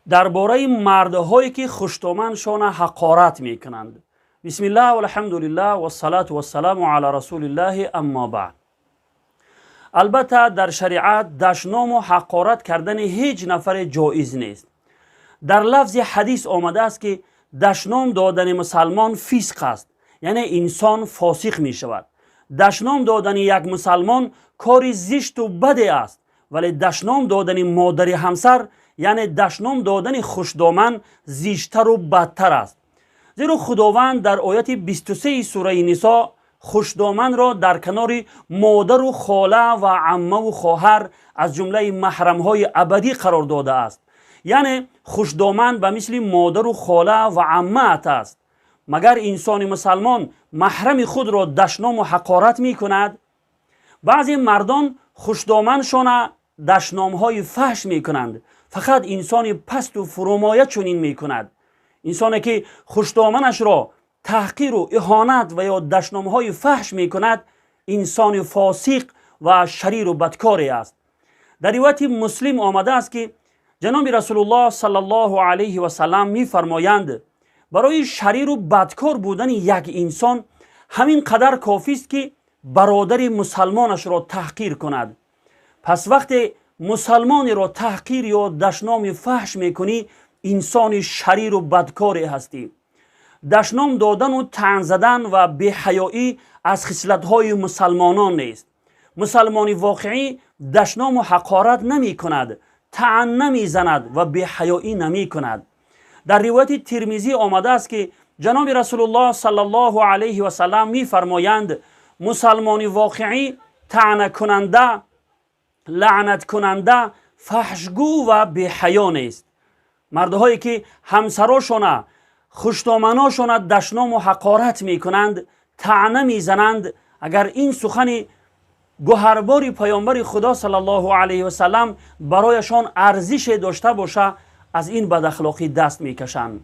Дар бораи мардҳое, ки хуштоманшона ҳақорат мекунанд. Бисмиллаҳ, валҳамдулиллаҳ, вассалату вассаламу ала расулиллаҳи, аммо баъд. Албатта, дар шариат дашному ҳақорат кардани ҳеҷ нафаре ҷоиз нест. Дар лафзи ҳадис омадааст, ки дашном додани мусалмон фисқ аст, яъне инсон фосиқ мешавад. Дашном додани як мусалмон кори зишту баде аст, вале дашном додани модари ҳамсар, яъне дашном додани хушдоман, зиштару бадтар аст. Зеро Худованд дар ояти 23 сураи Нисо хушдоманро дар канори модару хола ва аммаву хоҳар аз ҷумлаи маҳрамҳои абадӣ қарор додааст. Яъне хушдоман ба мисли модару хола ва аммаат аст. Магар инсони мусалмон маҳрами худро дашному ҳақорат мекунад? Баъзе мардон хушдоманшона дашномҳои фаҳш мекунанд. Фақат инсони пасту фурӯмоя чунин мекунад. Инсоне, ки хушдоманашро таҳқиру иҳонат ва ё дашномҳои фаҳш мекунад, инсони фосиқ ва шариру бадкоре аст. Дар ривояти Муслим омадааст, ки ҷаноби Расулуллоҳ саллаллоҳу алайҳи васалам мефармоянд: «Барои шариру бадкор будани як инсон ҳамин қадар кофист, ки бародари мусалмонашро таҳқир кунад». Пас вақте мусалмонеро таҳқир ё дашноми фаҳш мекунӣ, инсони шариру бадкоре ҳастӣ. Дашном додану таън задан ва беҳаёӣ аз хислатҳои мусалмонон нест. Мусалмони воқеӣ дашному ҳақорат намекунад, таън намезанад ва беҳаёӣ намекунад. Дар ривояти Тирмизӣ омадааст, ки ҷаноби Расулуллоҳ саллаллоҳу алайҳи васалам мефармоянд: «Мусалмони воқеӣ таънакунанда, лаънаткунанда, фаҳшгӯ ва беҳаё нест». Мардҳое, ки ҳамсарошона, хуштоманошона дашному ҳақорат мекунанд, таъна мезананд, агар ин сухани гуҳарбори паёмбари Худо саллаллоҳу алайҳи васалам барояшон арзише дошта боша, аз ин бадахлоқӣ даст мекашанд.